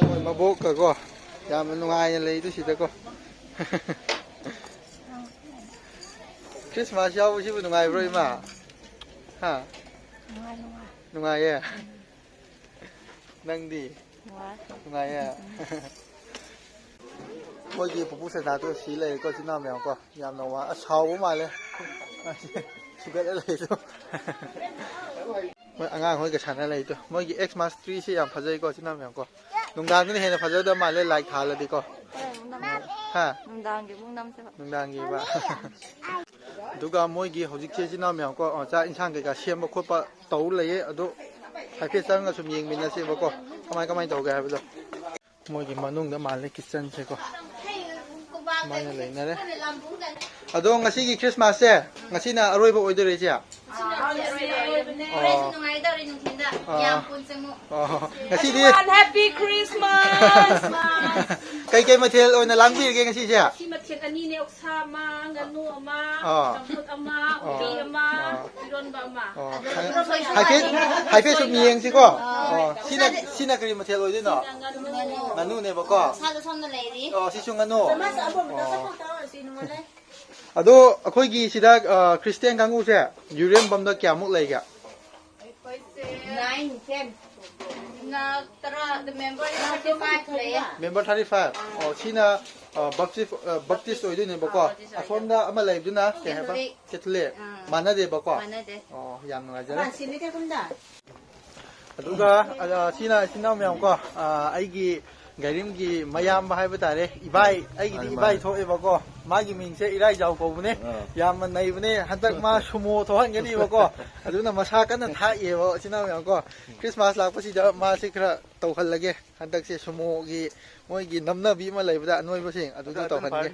ꯃꯣꯏ ꯃꯕꯣꯛꯀꯀꯣ, ꯌꯥꯝꯅ ꯅꯨꯡꯉꯥꯏꯅ ꯂꯩꯗꯨ ꯁꯤꯗꯀꯣ꯫ ꯈ꯭ꯔꯤꯁꯃꯥꯁ ꯌꯥꯎꯕꯁꯤꯕꯨ ꯅꯨꯡꯉꯥꯏꯕ꯭ꯔꯣ, ꯏꯃꯥ? ꯍꯥ? ꯅꯨꯡꯉꯥꯏ, ꯅꯨꯡꯉꯥꯏ꯫ ꯅꯨꯡꯉꯥꯏꯌꯦ? ꯎꯝ꯫ ꯅꯪꯗꯤ? ꯅꯨꯡꯉꯥꯏ꯫ ꯅꯨꯡꯉꯥꯏꯌꯦ? ꯎꯝ꯫ ꯑꯩꯈꯣꯏꯒꯤ ꯄꯨꯄꯨ ꯁꯦꯟꯗꯥꯗꯣ ꯁꯤ ꯂꯩꯔꯦꯀꯣ, ꯏꯆꯤꯟ ꯏꯅꯥꯎ ꯃꯌꯥꯝ ꯀꯣ꯫ ꯌꯥꯝꯅ ꯋꯥ-, ꯑꯁ, ꯁꯥꯎꯕ ꯃꯥꯜꯂꯦ꯫ ꯁꯨꯒꯠꯂ ꯂꯩꯗꯣ꯫ ꯃꯣꯏ ꯑꯉꯥꯡ ꯍꯣꯏꯒ ꯁꯥꯟꯅ ꯂꯩꯗꯣ꯫ ꯃꯣꯏꯒꯤ Xmas tree ꯁꯤ ꯌꯥꯝ ꯐꯖꯩꯀꯣ, ꯏꯆꯤꯟ ꯏꯅꯥꯎ ꯃꯌꯥꯝ ꯀꯣ꯫ ꯅꯨꯡꯗꯥꯡꯗꯅ ꯍꯦꯟꯅ ꯐꯖꯒꯗꯕ ꯃꯥꯜꯂꯦ, ꯂꯥꯏꯠ ꯊꯥꯜꯂꯗꯤꯀꯣ꯫ ꯍꯣꯏ, ꯅꯨꯡꯗꯥꯡ꯫ ꯍꯥ? ꯅꯨꯡꯗꯥꯡꯒꯤ ꯑꯃꯨꯛ ꯅꯝꯁꯦꯕ꯫ ꯅꯨꯡꯗꯥꯡꯒꯤꯕ꯫ ꯑꯗꯨꯒ ꯃꯣꯏꯒꯤ ꯍꯧꯖꯤꯛꯁꯦ ꯏꯆꯤꯟ ꯏꯅꯥꯎ ꯃꯌꯥꯝ ꯀꯣ, ꯑ, ꯆꯥꯛ ꯏꯟꯁꯥꯡ ꯀꯩꯀꯥ ꯁꯦꯝꯕ ꯈꯣꯠꯄ ꯇꯧ ꯂꯩꯌꯦ꯫ ꯑꯗꯨ ꯍꯥꯏꯐꯦꯠ ꯆꯪꯉꯒ ꯁꯨꯝ ꯌꯦꯡꯃꯤꯟꯅꯁꯦꯕꯀꯣ, ꯀꯃꯥꯏ ꯀꯃꯥꯏꯅ ꯇꯧꯒꯦ ꯍꯥꯏꯕꯗꯣ꯫ ꯃꯣꯏꯒꯤ ꯃꯅꯨꯡꯗ ꯃꯥꯜꯂꯦ ꯀꯤꯠꯆꯟꯁꯦꯀꯣ, ꯁꯨꯃꯥꯏꯅ ꯂꯩꯅꯔꯦ꯫ ꯑꯗꯣ ꯉꯁꯤꯒꯤ ꯈ꯭ꯔꯤꯁꯃꯥꯁꯁꯦ ꯉꯁꯤꯅ ꯑꯔꯣꯏꯕ ꯑꯣꯏꯗꯣꯏꯔꯦ ꯏꯆꯦ? ꯑꯥ, ꯍꯣꯔꯦꯟꯁꯨ ꯑꯣ꯫ ꯅꯨꯡꯉꯥꯏꯗꯧꯔꯤ ꯅꯨꯡꯊꯤꯟꯗ꯫ ꯑꯥ꯫ ꯌꯥꯝ ꯄꯨꯟꯁꯦ ꯑꯃꯨꯛ꯫ ꯑꯣ꯫ ꯉꯁꯤꯗꯤ ꯑꯗꯨꯒ Happy Christmas! ꯀꯩꯀꯩ ꯃꯊꯦꯜ ꯑꯣꯏꯅ ꯂꯥꯡꯕꯤꯔꯒꯦ ꯉꯁꯤꯁꯦ? ꯉꯁꯤ ꯃꯊꯦꯜ ꯑꯅꯤꯅꯦ, ꯑꯣꯛꯁꯥ ꯑꯃ, ꯉꯥꯅꯨ ꯑꯃ, ꯑꯥ꯫ ꯆꯝꯐꯨꯠ ꯑꯃ, ꯑꯥ꯫ ꯎꯇꯤ ꯑꯃ, ꯑꯥ꯫ ꯏꯔꯣꯟꯕ ꯑꯃ꯫ ꯑꯣ꯫ ꯑꯗꯨꯒ ꯍꯥꯏꯐꯦꯠ, ꯍꯥꯏꯐꯦꯠ ꯁꯨꯝ ꯌꯦꯡꯁꯤꯀꯣ꯫ ꯑꯣ꯫ ꯁꯤꯅ, ꯁꯤꯅ ꯀꯔꯤ ꯃꯊꯦꯜ ꯑꯣꯏꯗꯣꯏꯅꯣ? ꯁꯤꯅ ꯉꯥꯅꯨ꯫ ꯉꯥꯅꯨꯅꯦꯕꯀꯣ꯫ ꯁꯥꯗ ꯁꯣꯝꯗ ꯂꯩꯔꯤ꯫ ꯑꯣ, ꯁꯤꯁꯨ ꯉꯥꯅꯨ꯫ ꯑꯣ꯫ ꯑꯗꯣ ꯑꯩꯈꯣꯏꯒꯤ ꯁꯤꯗ, ꯑ, ꯈ꯭ꯔꯤꯁꯇꯤꯌꯥꯟ ꯀꯥꯡꯕꯨꯁꯦ ꯌꯨꯔꯦꯝꯕꯝꯗ ꯀꯌꯥꯃꯨꯛ ꯂꯩꯒꯦ? ꯑꯩꯈꯣꯏꯁꯦ nine, ten꯫ ꯅ ꯇꯔꯥ, the member thirty five ꯂꯩꯌꯦ꯫ Member thirty five꯫ ꯑꯣ, ꯁꯤꯅ, ꯑ, Baptist, ꯑ, Baptist ꯑꯣꯏꯗꯣꯏꯅꯦꯕꯀꯣ꯫ ꯑ, Baptist ꯑꯣꯏꯗꯣꯏꯅꯦ꯫ ꯑꯁꯣꯝꯗ ꯑꯃ ꯂꯩꯕꯗꯨꯅ ꯀꯩ ꯍꯥꯏꯕ? Catholic꯫ Catholic꯫ ꯑꯥ꯫ ꯃꯥꯟꯅꯗꯦꯕꯀꯣ? ꯃꯥꯟꯅꯗꯦ꯫ ꯑꯣ, ꯌꯥꯝ ꯅꯨꯡꯉꯥꯏꯖꯔꯦ꯫ ꯑꯗꯨꯒ, ꯑ, ꯁꯤꯅ ꯏꯆꯤꯟ ꯏꯅꯥꯎ ꯃꯌꯥꯝ ꯀꯣ, ꯑ, ꯑꯩꯒꯤ ꯒꯥꯏꯔꯤꯝꯒꯤ ꯃꯌꯥꯝꯕ ꯍꯥꯏꯕ ꯇꯥꯔꯦ, ꯏꯕꯥꯏ, ꯑꯩꯒꯤꯗꯤ ꯃꯥꯅꯤ, ꯏꯕꯥꯏ ꯃꯥꯅꯤ꯫ ꯊꯣꯛꯑꯦꯕꯀꯣ, ꯃꯥꯒꯤ ꯃꯤꯡꯁꯦ ꯏꯔꯥꯏꯖꯥꯎ ꯀꯧꯕꯅꯦ꯫ ꯑꯥ꯫ ꯌꯥꯝꯅ ꯅꯩꯕꯅꯦ꯫ ꯍꯟꯗꯛ ꯃꯥ ꯁꯨꯃꯣ ꯊꯣꯛꯍꯟꯒꯅꯤꯕꯀꯣ, ꯑꯗꯨꯅ ꯃꯁꯥ ꯀꯟꯅ ꯊꯥꯛꯏꯌꯦꯕ ꯏꯆꯤꯟ ꯏꯅꯥꯎ ꯃꯌꯥꯝ ꯀꯣ꯫ ꯈ꯭ꯔꯤꯁꯃꯥꯁ ꯂꯥꯛꯄꯁꯤꯗ ꯃꯥꯁꯦ ꯈꯔ ꯇꯧꯍꯜꯂꯒꯦ꯫ ꯍꯟꯗꯛꯁꯦ ꯁꯨꯃꯣꯒꯤ ꯃꯣꯏꯒꯤ ꯅꯝꯅꯕꯤ ꯑꯃ ꯂꯩꯕꯗ ꯑꯅꯣꯏꯕꯁꯤꯡ ꯑꯗꯨꯗ ꯑꯗꯨ ꯑꯗꯨꯝ ꯇꯧꯍꯟꯒꯦ꯫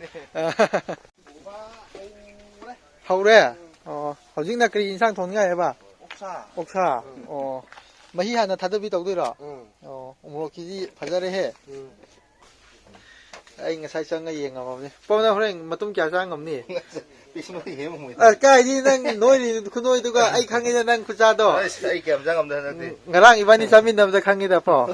ꯐꯔꯅꯤ꯫ ꯍꯧꯔꯦ? ꯑꯣ, ꯍꯧꯖꯤꯛꯅ ꯀꯔꯤ ꯏꯟꯁꯥꯡ ꯊꯣꯡꯅꯤꯡꯉꯥꯏ ꯍꯥꯏꯕ? ꯑꯣꯛꯁꯥ꯫ ꯑꯣꯛꯁꯥ? ꯎꯝ꯫ ꯑꯣ, ꯃꯍꯤ ꯍꯥꯟꯅ ꯊꯥꯗꯕꯤ ꯇꯧꯗꯣꯏꯔꯣ? ꯎꯝ꯫ ꯑꯣ, ꯎꯃꯣꯔꯣꯛꯁꯤꯗꯤ ꯐꯖꯔꯦꯍꯦ꯫ ꯎꯝ꯫ ꯑꯩ ꯉꯁꯥꯏ ꯆꯪꯉ ꯌꯦꯡꯉꯝꯃꯕꯅꯤ꯫ ꯄꯥꯎꯅ ꯍꯣꯔꯦꯟ ꯃꯇꯨꯝ ꯀꯌꯥ ꯆꯥ ꯉꯝꯅꯤ? ꯄꯤꯁ ꯃꯔꯤ ꯍꯦꯟꯕ ꯉꯝꯃꯣꯏꯗ꯫ ꯑꯁ, ꯀꯥꯏꯗꯤ ꯅꯪ ꯅꯣꯏꯔꯤ ꯈꯨꯅꯣꯏꯗꯨꯒ ꯑꯩ ꯈꯪꯉꯤꯗ ꯅꯪ ꯈꯨꯆꯥꯗꯣ꯫ ꯑꯁ, ꯑꯩ ꯀꯌꯥꯝ ꯆꯥ ꯉꯝꯗꯦ ꯍꯟꯗꯛꯇꯤ꯫ ꯎꯝ, ꯉꯔꯥꯡ ꯏꯕꯥꯅꯤ ꯆꯥꯃꯤꯟꯅꯕꯗ ꯈꯪꯉꯤꯗ, ꯄꯥꯎ꯫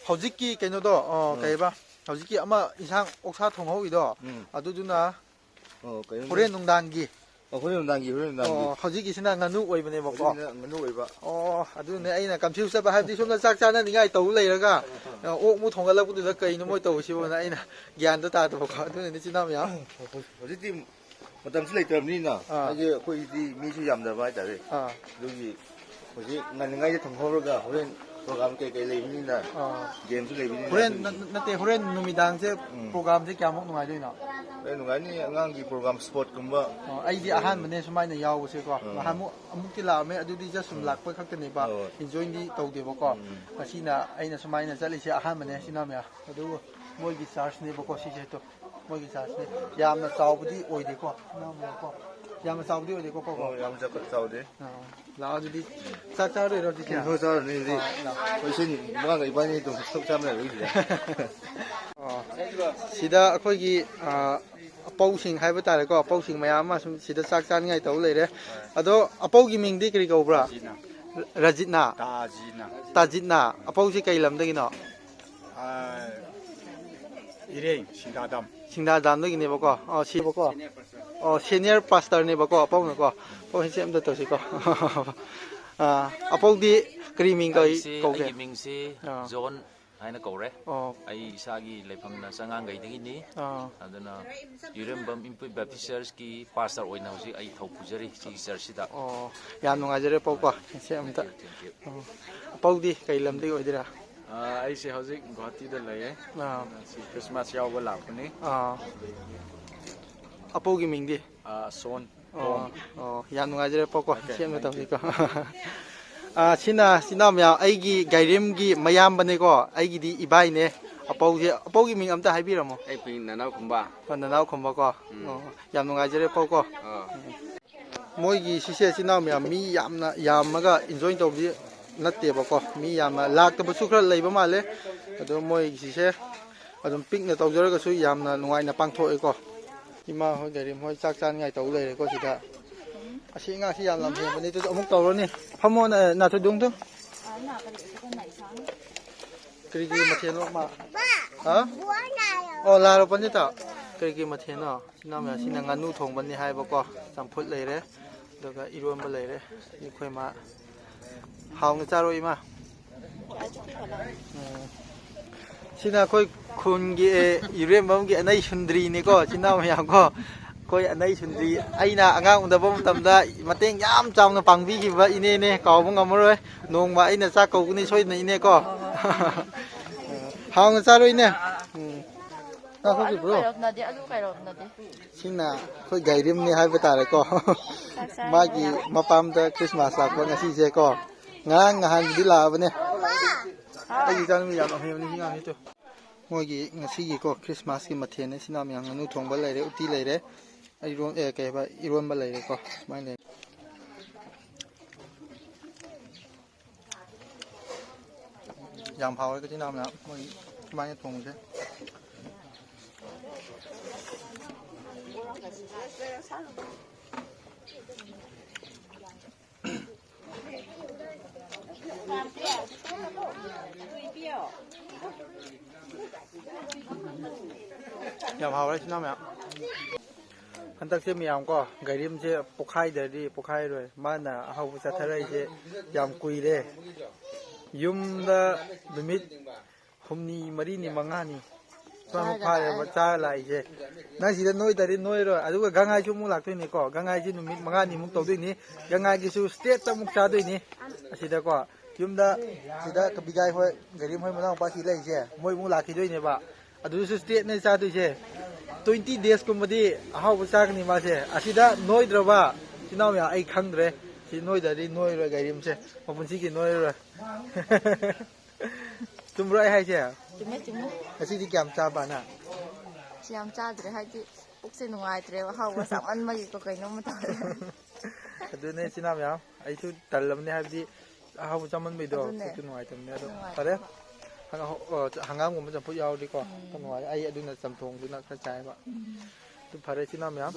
ꯍꯧꯖꯤꯛꯀꯤ ꯀꯩꯅꯣꯗꯣ, ꯑ, ꯎꯝ꯫ ꯀꯩꯕ? ꯍꯧꯖꯤꯛꯀꯤ ꯑꯃ ꯏꯟꯁꯥꯡ ꯑꯣꯛꯁꯥ ꯊꯣꯡꯍꯧꯔꯤꯗꯣ, ꯎꯝ꯫ ꯑꯗꯨꯗꯨꯅ ꯑꯣ, ꯀꯩꯅꯣ ꯍꯣꯔꯦꯟ ꯅꯨꯡꯗꯥꯡꯒꯤ꯫ ꯑꯣ, ꯍꯣꯔꯦꯟ ꯅꯨꯡꯗꯥꯡꯒꯤ, ꯍꯣꯔꯦꯟ ꯅꯨꯡꯗꯥꯡꯒꯤ꯫ ꯑꯣ, ꯍꯧꯖꯤꯛꯀꯤꯁꯤꯅ ꯉꯥꯅꯨ ꯑꯣꯏꯕꯅꯦꯕꯀꯣ꯫ ꯍꯧꯖꯤꯛꯀꯤꯁꯤꯅ ꯉꯥꯅꯨ ꯑꯣꯏꯕ꯫ ꯑꯣ, ꯑꯗꯨꯅꯦ ꯑꯩꯅ confuse ꯆꯠꯄ, ꯍꯥꯏꯕꯗꯤ ꯁꯣꯝꯗ ꯆꯥꯛ ꯆꯥꯅꯅꯤꯡꯉꯥꯏ ꯇꯧ ꯂꯩꯔꯒ, ꯑꯣꯛ ꯑꯃꯨꯛ ꯊꯣꯡꯒꯠꯂꯛꯄꯗꯨꯗ ꯀꯩꯅꯣ ꯃꯣꯏ ꯇꯧꯔꯤꯁꯤꯕꯣꯅ ꯑꯩꯅ ꯒ꯭ꯌꯥꯟꯗꯣ ꯇꯥꯗꯕꯀꯣ꯫ ꯑꯗꯨꯅꯅꯦ ꯏꯆꯤꯟ ꯏꯅꯥꯎ ꯃꯌꯥꯝ꯫ ꯍꯧꯖꯤꯛꯇꯤ ꯃꯇꯝꯁꯨ ꯂꯩꯇ꯭ꯔꯕꯅꯤꯅ, ꯑꯥ꯫ ꯍꯥꯏꯗꯤ ꯑꯩꯈꯣꯏꯗꯤ ꯃꯤꯁꯨ ꯌꯥꯝꯗꯕ ꯍꯥꯏꯇꯥꯔꯦ꯫ ꯑꯥ꯫ ꯑꯗꯨꯒꯤ ꯍꯧꯖꯤꯛ ꯉꯜꯂꯤꯉꯩꯗ ꯊꯣꯡꯍꯧꯔꯒ ꯍꯣꯔꯦꯟ ꯄ꯭ꯔꯣꯒ꯭ꯔꯥꯝ ꯀꯩꯀꯩ ꯂꯩꯕꯅꯤꯅ, ꯑꯥ꯫ ꯒꯦꯝꯁꯨ ꯂꯩꯕꯅꯤꯅ ꯍꯣꯔꯦꯟ ꯑꯗꯨꯒꯤ꯫ ꯅ-, ꯅꯠꯇꯦ, ꯍꯣꯔꯦꯟ ꯅꯨꯃꯤꯗꯥꯡꯁꯦ ꯎꯝ꯫ ꯄ꯭ꯔꯣꯒ꯭ꯔꯥꯝꯁꯦ ꯀꯌꯥꯃꯨꯛ ꯅꯨꯡꯉꯥꯏꯗꯣꯏꯅꯣ? ꯑꯦ, ꯅꯨꯡꯉꯥꯏꯅꯤ, ꯑꯉꯥꯡꯒꯤ ꯄ꯭ꯔꯣꯒ꯭ꯔꯥꯝ, ꯁ꯭ꯄꯣꯔꯠꯀꯨꯝꯕ꯫ ꯑꯣ, ꯑꯩꯗꯤ ꯑꯍꯥꯟꯕꯅꯦ ꯁꯨꯃꯥꯏꯅ ꯌꯥꯎꯕꯁꯦꯀꯣ꯫ ꯎꯝ꯫ ꯅꯍꯥꯟꯃꯨꯛ ꯑꯃꯨꯛꯇꯤ ꯂꯥꯛꯑꯝꯃꯦ, ꯑꯗꯨꯗꯤ just ꯁꯨꯝ ꯎꯝ꯫ ꯂꯥꯛꯄ ꯈꯛꯇꯅꯦꯕ꯫ ꯍꯣꯏ꯫ ꯏꯟꯖꯣꯏꯗꯤ ꯇꯧꯗꯦꯕꯀꯣ꯫ ꯎꯝ꯫ ꯉꯁꯤꯅ ꯑꯩꯅ ꯁꯨꯃꯥꯏꯅ ꯆꯠꯂꯤꯁꯦ ꯑꯍꯥꯟꯕꯅꯦ, ꯁꯤꯅ ꯃꯌꯥꯝ꯫ ꯑꯗꯨꯕꯨ ꯃꯣꯏꯒꯤ ꯆꯥꯔꯖꯅꯦꯕꯀꯣ ꯁꯤꯁꯦ, ꯇꯣ꯫ ꯃꯣꯏꯒꯤ ꯆꯥꯔꯖꯅꯦ꯫ ꯌꯥꯝꯅ ꯆꯥꯎꯕꯗꯤ ꯑꯣꯏꯗꯦꯀꯣ, ꯏꯅꯥꯎ ꯃꯌꯥꯝꯀꯣ꯫ ꯌꯥꯝꯅ ꯆꯥꯎꯕꯗꯤ ꯑꯣꯏꯗꯦꯀꯣ, ꯄꯥꯎ꯫ ꯑꯣ, ꯌꯥꯝ ꯆꯥꯎꯈꯠ ꯆꯥꯎꯗꯦ꯫ ꯑꯥ, ꯂꯥꯛꯑꯣ ꯑꯗꯨꯗꯤ꯫ ꯆꯥꯛ ꯆꯥꯔꯣꯏꯔꯣ ꯍꯧꯖꯤꯛꯁꯦ? ꯎꯝ, ꯍꯣꯏ, ꯆꯥꯔꯅꯤ ꯍꯧꯖꯤꯛ꯫ ꯑꯥ, ꯂꯥꯛꯑꯣ꯫ ꯑꯩꯈꯣꯏ ꯁꯤ ꯅꯨꯄꯥꯒ ꯏꯕꯥꯅꯤ ꯑꯗꯨꯝ ꯆꯥꯛ ꯆꯥꯃꯤꯟꯅꯔꯣꯏꯁꯤꯗ꯫ ꯑꯣ, ꯁꯤꯗ ꯑꯩꯈꯣꯏꯒꯤ, ꯑꯥ, ꯑꯄꯧꯁꯤꯡ ꯍꯥꯏꯕ ꯇꯥꯔꯦꯀꯣ, ꯑꯄꯧꯁꯤꯡ ꯃꯌꯥꯝ ꯑꯃ ꯁꯨꯝ ꯁꯤꯗ ꯆꯥꯛ ꯆꯥꯅꯤꯡꯉꯥꯏ ꯇꯧ ꯂꯩꯔꯦ꯫ ꯍꯣꯏ꯫ ꯑꯗꯣ ꯑꯄꯧꯒꯤ ꯃꯤꯡꯗꯤ ꯀꯔꯤ ꯀꯧꯕ꯭ꯔꯥ? ꯇꯥꯖꯤꯅ꯫ ꯔ-, ꯔꯖꯤꯠꯅ? ꯇꯥꯖꯤꯅ꯫ ꯇꯥꯖꯤꯠꯅ꯫ ꯑꯄꯧꯁꯤ ꯀꯩ ꯂꯝꯗꯒꯤꯅꯣ? ꯑꯥ, ꯏꯔꯦꯡ, ꯁꯤꯡꯗꯥꯗꯥꯝ꯫ ꯁꯤꯡꯗꯥꯗꯥꯝꯗꯒꯤꯅꯦꯕꯀꯣ꯫ ꯑꯣ, ꯁꯤꯕꯀꯣ꯫ ꯑꯣ, ꯁꯦꯅꯤꯌꯔ ꯄꯥꯁꯇꯔꯅꯦꯕꯀꯣ ꯑꯄꯧꯅꯀꯣ꯫ ꯑꯄꯧ ꯍꯦꯟꯁꯦ ꯑꯝꯇ ꯇꯧꯁꯤꯀꯣ꯫ ꯑꯥ, ꯑꯄꯧꯗꯤ ꯀꯔꯤ ꯃꯤꯡ ꯀꯧꯏ-, ꯑꯩꯁꯦ, ꯀꯧꯒꯦ? ꯑꯩꯒꯤ ꯃꯤꯡꯁꯦ ꯑꯥ꯫ ꯖꯣꯟ ꯍꯥꯏꯅ ꯀꯧꯔꯦ꯫ ꯑꯣ꯫ ꯑꯩ ꯏꯁꯥꯒꯤ ꯂꯩꯐꯝꯅ ꯆꯉꯥꯡꯒꯩꯗꯒꯤꯅꯤ꯫ ꯑꯥ꯫ ꯑꯗꯨꯅ ꯏꯔꯦꯝꯕꯝ ꯏꯝꯄ꯭ꯔꯨꯞ ꯕꯦꯞꯇꯤꯁ ꯆꯔꯆꯀꯤ ꯄꯥꯁꯇꯔ ꯑꯣꯏꯅ ꯍꯧꯖꯤꯛ ꯑꯩ ꯊꯧ ꯄꯨꯖꯔꯤ ꯁꯤꯒꯤ ꯆꯔꯆꯁꯤꯗ꯫ ꯑꯣ, ꯌꯥꯝ ꯅꯨꯡꯉꯥꯏꯖꯔꯦ, ꯄꯧꯀꯣ꯫ ꯁꯦ ꯑꯝꯇ꯫ Thank you, thank you꯫ ꯑꯣ꯫ ꯄꯧꯗꯤ ꯀꯩ ꯂꯝꯗꯒꯤ ꯑꯣꯏꯗꯣꯏꯔꯥ? ꯑꯥ, ꯑꯩꯁꯦ ꯍꯧꯖꯤꯛ ꯒꯨꯋꯥꯍꯥꯇꯤꯗ ꯂꯩꯌꯦ꯫ ꯑꯥ꯫ ꯉꯁꯤ ꯈ꯭ꯔꯤꯁꯃꯥꯁ ꯌꯥꯎꯕ ꯂꯥꯛꯄꯅꯤ꯫ ꯑꯥ꯫ ꯑꯄꯧꯒꯤ ꯃꯤꯡꯗꯤ? ꯑꯥ, ꯁꯣꯟ꯫ ꯑꯣ, ꯇꯣꯝ꯫ ꯑꯣ, ꯌꯥꯝ ꯅꯨꯡꯉꯥꯏꯖꯔꯦ, ꯄꯧꯀꯣ꯫ Okay, ꯁꯦꯝꯕ thank you꯫ ꯇꯧꯁꯤꯀꯣ꯫ ꯑꯥ, ꯁꯤꯅ, ꯁꯤꯅ ꯃꯌꯥꯝ ꯑꯩꯒꯤ ꯒꯥꯏꯔꯦꯝꯒꯤ ꯃꯌꯥꯝꯕꯅꯦꯀꯣ, ꯑꯩꯒꯤꯗꯤ ꯏꯕꯥꯏꯅꯦ꯫ ꯑꯄꯧꯁꯦ, ꯑꯄꯧꯒꯤ ꯃꯤꯡ ꯑꯝꯇ ꯍꯥꯏꯕꯤꯔꯝꯃꯣ꯫ ꯑꯩ ꯃꯤꯡ ꯅꯅꯥꯎ ꯈꯨꯝꯕ꯫ ꯑꯣ, ꯅꯅꯥꯎ ꯈꯨꯝꯕꯀꯣ꯫ ꯎꯝ꯫ ꯑꯣ, ꯌꯥꯝ ꯅꯨꯡꯉꯥꯏꯖꯔꯦ, ꯄꯧꯀꯣ꯫ ꯑꯥ꯫ ꯃꯣꯏꯒꯤ ꯁꯤꯁꯦ ꯏꯆꯤꯟ ꯏꯅꯥꯎ ꯃꯌꯥꯝ ꯃꯤ ꯌꯥꯝꯅ ꯌꯥꯝꯃꯒ ꯏꯟꯖꯣꯏ ꯇꯧꯕꯗꯤ ꯅꯠꯇꯦꯕꯀꯣ꯫ ꯃꯤ ꯌꯥꯝꯅ ꯂꯥꯛꯇꯕꯁꯨ ꯈꯔ ꯂꯩꯕ ꯃꯥꯜꯂꯦ꯫ ꯑꯗꯣ ꯃꯣꯏꯒꯤꯁꯤꯁꯦ ꯑꯗꯨꯝ ꯄꯤꯛꯅ ꯇꯧꯖꯔꯒꯁꯨ ꯌꯥꯝꯅ ꯅꯨꯡꯉꯥꯏꯅ ꯄꯥꯡꯊꯣꯛꯑꯦꯀꯣ꯫ ꯏꯃꯥ ꯍꯣꯏ, ꯒꯥꯔꯤ ꯍꯣꯏ ꯆꯥꯛ ꯆꯥꯅꯤꯡꯉꯥꯏ ꯇꯧ ꯂꯩꯔꯦꯀꯣ ꯁꯤꯗ꯫ ꯑꯁꯤ ꯑꯉꯥꯡꯁꯤ ꯌꯥꯝ ꯂꯝ ꯍꯦꯟꯕꯅꯤ꯫ ꯑꯗꯨꯁꯨ ꯑꯃꯨꯛ ꯇꯧꯔꯅꯤ꯫ ꯐꯝꯃꯣ, ꯅ-, ꯅꯥꯊꯣꯏꯗꯨꯡꯗꯨ꯫ ꯀꯔꯤ ꯀꯔꯤ ꯃꯊꯦꯜꯅꯣ ꯃꯥ? ꯍꯥ? ꯑꯣ, ꯂꯥꯛꯑꯣ ꯄꯟꯗꯤꯇꯥ꯫ ꯀꯔꯤ ꯀꯔꯤ ꯃꯊꯦꯜꯅꯣ? ꯏꯅꯥꯎ ꯃꯌꯥꯝꯁꯤꯅ ꯉꯥꯅꯨ ꯊꯣꯡꯕꯅꯤ ꯍꯥꯏꯕꯀꯣ, ꯆꯝꯐꯨꯠ ꯂꯩꯔꯦ, ꯑꯗꯨꯒ ꯏꯔꯣꯟꯕ ꯂꯩꯔꯦ꯫ ꯑꯩꯈꯣꯏ ꯃꯥ ꯍꯥꯎꯅ ꯆꯥꯔꯣ, ꯏꯃꯥ꯫ ꯎꯝ꯫ ꯁꯤꯅ ꯑꯩꯈꯣꯏ ꯈꯨꯟꯒꯤ, ꯑꯦ, ꯏꯔꯦꯝꯕꯝꯒꯤ ꯑꯅꯩ ꯁꯨꯟꯗ꯭ꯔꯤꯅꯤꯀꯣ, ꯏꯆꯤꯟ ꯏꯅꯥꯎ ꯃꯌꯥꯝ ꯀꯣ꯫ ꯑꯩꯈꯣꯏ ꯑꯅꯩ ꯁꯨꯟꯗ꯭ꯔꯤ, ꯑꯩꯅ ꯑꯉꯥꯡ ꯎꯅꯕ ꯃꯇꯝꯗ ꯃꯇꯦꯡ ꯌꯥꯝ ꯆꯥꯎꯅ ꯄꯥꯡꯕꯤꯈꯤꯕ ꯏꯅꯦꯅꯦ, ꯀꯥꯎꯕ ꯉꯝꯃꯔꯣꯏ꯫ ꯅꯣꯡꯃ ꯑꯩꯅ ꯆꯥꯛ ꯀꯧꯒꯅꯤ ꯁꯣꯏꯗꯅ, ꯏꯅꯦꯀꯣ꯫ ꯍꯥꯎꯅ ꯆꯥꯔꯣ, ꯏꯅꯦ꯫ ꯎꯝ꯫ ꯉꯥꯏꯈꯣ, ꯑꯂꯨ ꯕ꯭ꯔꯣ꯫ ꯀꯩꯔꯣꯝꯅꯗꯦ, ꯑꯂꯨ ꯀꯩꯔꯣꯝꯅꯗꯦ꯫ ꯁꯤꯅ ꯑꯩꯈꯣꯏ ꯒꯥꯏꯔꯤꯝꯅꯤ ꯍꯥꯏꯕ ꯇꯥꯔꯦꯀꯣ꯫ ꯆꯥꯛ ꯆꯥꯔꯕꯣ? ꯃꯥꯒꯤ ꯃꯄꯥꯝꯗ ꯈ꯭ꯔꯤꯁꯃꯥꯁ ꯂꯥꯛꯄ ꯉꯁꯤꯁꯦꯀꯣ꯫ ꯉꯔꯥꯡ ꯅꯍꯥꯟꯕꯨꯗꯤ ꯂꯥꯛꯑꯕꯅꯦ꯫ ꯍꯥꯎ꯫ ꯑꯩꯒꯤ ꯏꯆꯥꯅꯨꯄꯤ ꯌꯥꯝ ꯅꯣꯛꯍꯟꯕꯅꯤ ꯁꯤ ꯑꯉꯥꯡꯁꯤ ꯇꯨ꯫ ꯃꯣꯏꯒꯤ ꯉꯁꯤꯒꯤꯀꯣ ꯈ꯭ꯔꯤꯁꯃꯥꯁꯀꯤ ꯃꯊꯦꯜꯅꯦ ꯁꯤ ꯃꯌꯥꯝ꯫ ꯉꯥꯅꯨ ꯊꯣꯡꯕ ꯂꯩꯔꯦ, ꯎꯇꯤ ꯂꯩꯔꯦ, ꯏꯔꯣꯟ-, ꯑꯦ, ꯀꯩ ꯍꯥꯏꯕ, ꯏꯔꯣꯟꯕ ꯂꯩꯔꯦꯀꯣ꯫ ꯁꯨꯃꯥꯏꯅ ꯂꯩꯔꯦ꯫ ꯌꯥꯝ ꯍꯥꯎꯔꯦ ꯀꯆꯤꯟ ꯅꯥ ꯃꯌꯥꯝ ꯃꯣꯏ ꯁꯨꯃꯥꯏꯅ ꯊꯣꯡꯕꯁꯦ꯫ ꯌꯥꯝ ꯍꯥꯎꯔꯦ ꯏꯆꯤꯟ ꯏꯅꯥꯎ ꯃꯌꯥꯝ꯫ ꯍꯟꯗꯛꯁꯦ ꯃꯌꯥꯝ ꯀꯣ, ꯒꯥꯏꯔꯤꯝꯁꯦ ꯄꯣꯛꯈꯥꯏꯗ꯭ꯔꯗꯤ ꯄꯣꯛꯈꯥꯏꯔꯣꯏ꯫ ꯃꯥꯅ ꯑꯍꯥꯎꯕ ꯆꯠꯊꯔꯛꯏꯁꯦ ꯌꯥꯝ ꯀꯨꯏꯔꯦ꯫ ꯌꯨꯝꯗ ꯅꯨꯃꯤꯠ ꯍꯨꯝꯅꯤ, ꯃꯔꯤꯅꯤ, ꯃꯉꯥꯅꯤ ꯁꯨꯃꯥꯏꯅ ꯆꯥꯔꯒ ꯐꯥꯔꯦꯕ ꯂꯥꯛꯑꯦ꯫ ꯆꯥꯔ ꯂꯥꯛꯏꯁꯦ꯫ ꯅꯪ ꯁꯤꯗ ꯅꯣꯏꯗ꯭ꯔꯗꯤ ꯅꯣꯏꯔꯣꯏ꯫ ꯑꯗꯨꯒ ꯒꯪꯍꯥꯏꯁꯨ ꯑꯃꯨꯛ ꯂꯥꯛꯇꯣꯏꯅꯤꯀꯣ꯫ ꯒꯪꯍꯥꯏꯁꯤ ꯅꯨꯃꯤꯠ ꯃꯉꯥꯅꯤꯃꯨꯛ ꯇꯧꯗꯣꯏꯅꯤ꯫ ꯒꯪꯍꯥꯏꯒꯤꯁꯨ ꯁ꯭ꯇꯦꯠꯇ ꯑꯃꯨꯛ ꯆꯥꯗꯣꯏꯅꯤ꯫ ꯑꯁꯤꯗꯀꯣ, ꯌꯨꯝꯗ, ꯁꯤꯗ ꯀꯕꯤꯒꯥꯏ ꯍꯣꯏ, ꯒꯥꯏꯔꯤꯝ ꯍꯣꯏ ꯃꯅꯥꯎꯄꯥꯁꯤ ꯂꯩꯔꯤꯁꯦ, ꯃꯣꯏ ꯑꯃꯨꯛ ꯂꯥꯛꯈꯤꯗꯣꯏꯅꯦꯕ꯫ ꯑꯗꯨꯁꯨ ꯁ꯭ꯇꯦꯠꯅꯦ ꯆꯥꯗꯣꯏꯁꯦ꯫ Twenty days ꯀꯨꯝꯕꯗꯤ ꯑꯍꯥꯎꯕ ꯆꯥꯒꯅꯤ ꯃꯥꯁꯦ꯫ ꯑꯁꯤꯗ ꯅꯣꯏꯗ꯭ꯔꯕ ꯏꯆꯤꯟ ꯏꯅꯥꯎ ꯃꯌꯥꯝ, ꯑꯩ ꯈꯪꯗ꯭ꯔꯦ꯫ ꯁꯤ ꯅꯣꯏꯗ꯭ꯔꯗꯤ ꯅꯣꯏꯔꯣꯏ ꯒꯥꯏꯔꯤꯝꯁꯦ꯫ ꯃꯄꯨꯟꯁꯤꯒꯤ ꯅꯣꯏꯔꯔꯣꯏ꯫ ꯆꯨꯝꯕ꯭ꯔꯣ ꯑꯩ ꯍꯥꯏꯁꯦ? ꯆꯨꯝꯃꯦ, ꯆꯨꯝꯃꯦ꯫ ꯉꯁꯤꯗꯤ ꯀꯌꯥꯝ ꯆꯥꯕ ꯅꯪ? ꯁꯤ ꯌꯥꯝ ꯆꯥꯗ꯭ꯔꯦ, ꯍꯥꯏꯗꯤ ꯄꯨꯛꯁꯦ ꯅꯨꯡꯉꯥꯏꯇ꯭ꯔꯦꯕ, ꯑꯍꯥꯎꯕ ꯆꯥꯃꯟꯕꯒꯤꯀꯣ ꯀꯩꯅꯣꯝꯃ ꯇꯧꯔꯦ꯫ ꯑꯗꯨꯅꯦ ꯏꯆꯤꯟ ꯏꯅꯥꯎ ꯃꯌꯥꯝ, ꯑꯩꯁꯨ ꯇꯜꯂꯕꯅꯦ, ꯍꯥꯏꯕꯗꯤ ꯑꯍꯥꯎꯕ ꯆꯥꯃꯟꯕꯩꯗꯣ ꯑꯗꯨꯅꯦ꯫ ꯄꯨꯛꯁꯨ ꯅꯨꯡꯉꯥꯏꯇꯕꯅꯦ꯫ ꯑꯗꯣ ꯅꯨꯡꯉꯥꯏꯇꯦꯕ꯫ ꯐꯔꯦ, ꯍꯪꯒꯥ-, ꯑꯣ, ꯍꯪꯒꯥꯝꯒꯨꯝꯕ ꯆꯝꯐꯨꯠ ꯌꯥꯎꯔꯗꯤꯀꯣ ꯎꯝ꯫ ꯈꯔ ꯅꯨꯡꯉꯥꯏ꯫ ꯑꯩ ꯑꯗꯨꯅ ꯆꯝꯊꯣꯡꯗꯨꯅ ꯈꯔ ꯆꯥꯏꯌꯦꯕ꯫ ꯎꯝ꯫ ꯑꯗꯨ ꯐꯔꯦ ꯏꯆꯤꯟ ꯏꯅꯥꯎ ꯃꯌꯥꯝ꯫